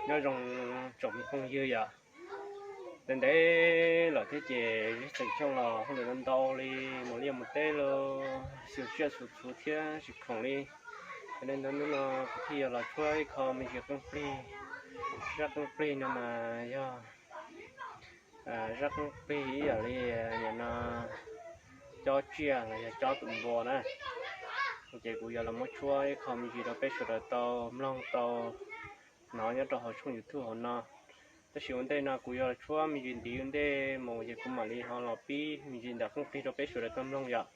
Nyob zoo tsoom me phooj ywg yom. Ntev ntev lawm thiab ces zej txheem xyooj los hauj lwm ntau ntau li, mus liaj mus teb los xyuas tsiaj xyuas txhu thiab tsis khoom li. Yog li ntawd hnub no kuv thiaj yuav los tshuab ib qho me ntsis qeej plig. Zaj qeej plig no mas yog zaj qeej plig ib yam li nim no cob tsiaj los yog cob tus npua na. Ces kuv yuav los muab tshuab ib qho me ntsis rau peb sawv daws tau mloog tau hnov nyob rau hauv tshooj YouTube hauv no. Tab sis ua ntej no kuv yuav los tshuab me ntsis ntiv ua ntej mus ces kuv mam li ho los pib me ntsis ntawm qeej plig rau peb sawv daws tau mloog yom.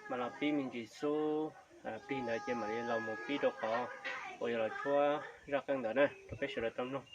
Mam los pib me ntsis xub plig ntawd ces mam li los mus pib rau qhov uas yuav los tshuab zaj qeej ntawd na rau peb sawv daws tau mloog.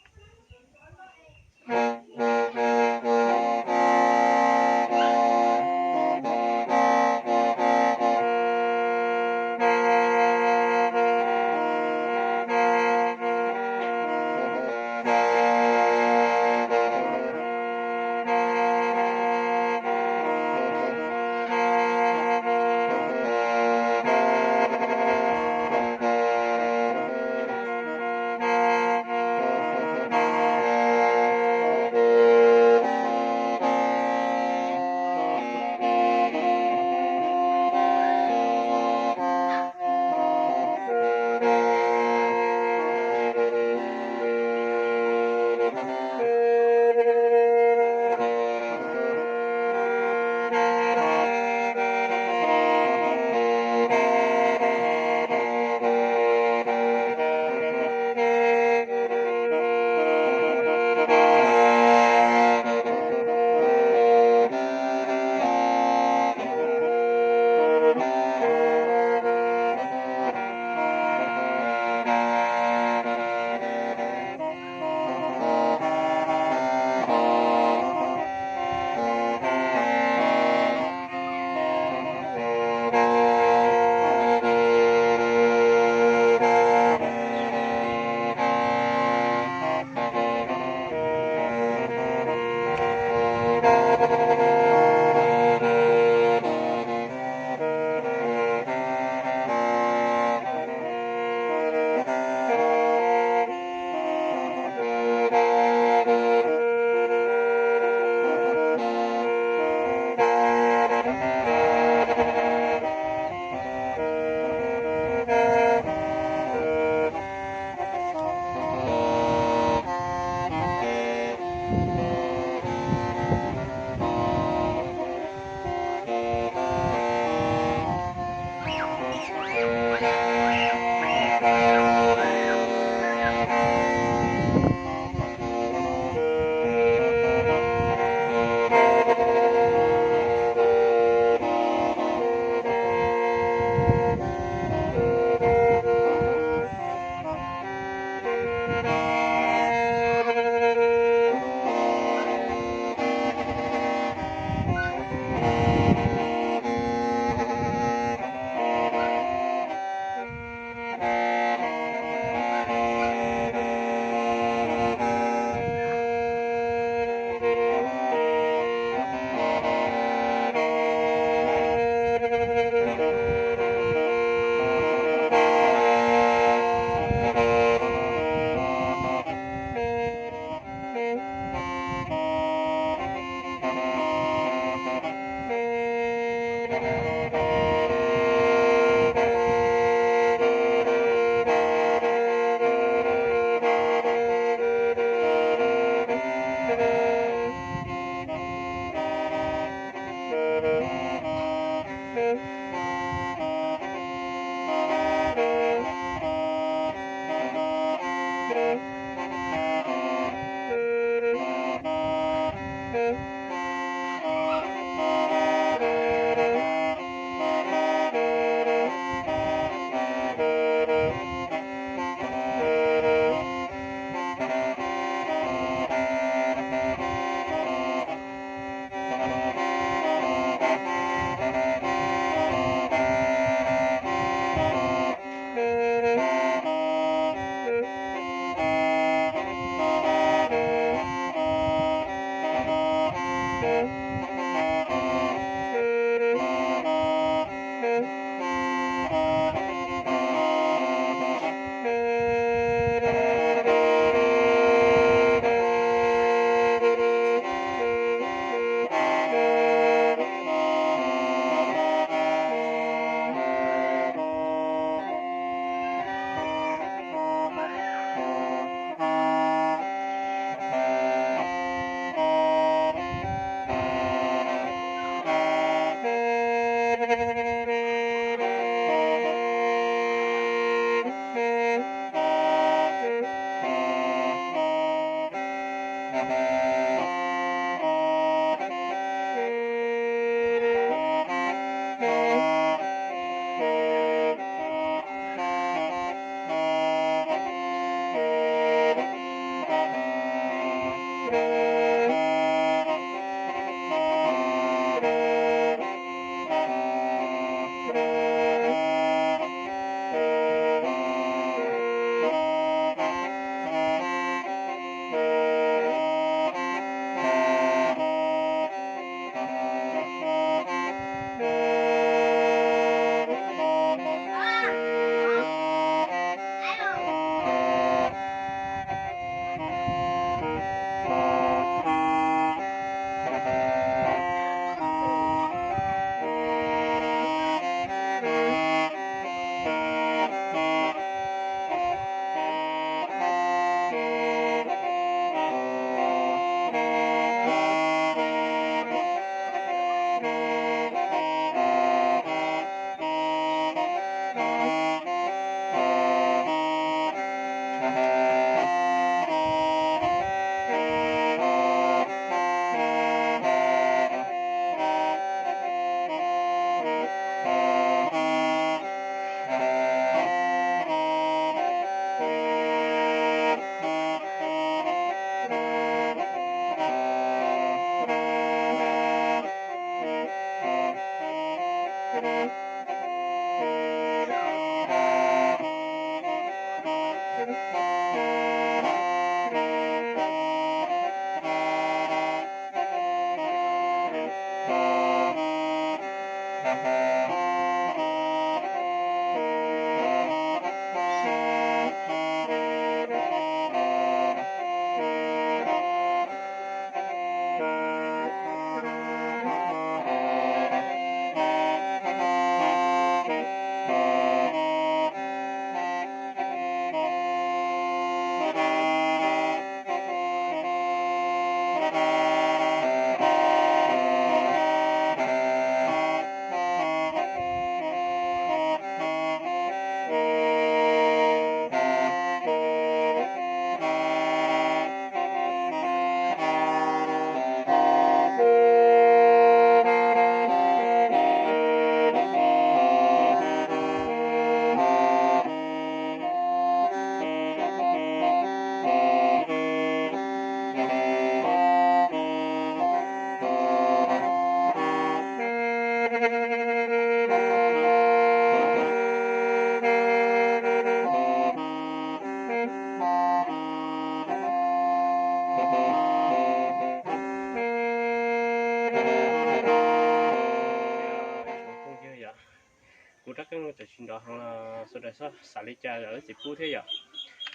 Kuv rab qeej tam sim nrov heev los sawv daws xav li cas zam lub txim pub thiab yom.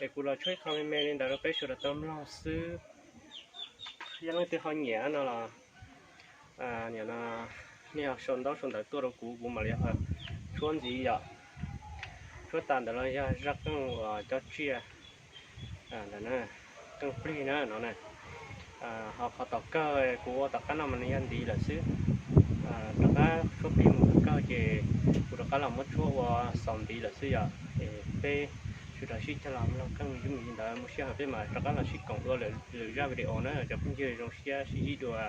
Es kuv los tshuab ib qho me me li ntawd rau peb sawv daws tau mloog xwb. Yog leej twg ho nyiam no los, nim no nej ho sau ntaub sau ntawv tuaj rau kuv, kuv mam li ho tshuab ntxiv yom. Tshuab tas ntawd los yog zaj qeej uas cob tsiaj ntawm qeej plig na no na. Ho qhov tom kawg kuv ua tom qab no mas nws yog ntiv lawm xwb. Rov qab tshuab plig mus tom kawg ces kuv rov qab los muab tshuab ua xaus ntiv lawm xwb yom. Es peb sawv daws sib cog los mloog qeej me ntsis ntawd, mus sij hawm peb mam rov qab los sib koom dua lwm zaj video na cov phooj ywg, zoo siab sib ntsib dua.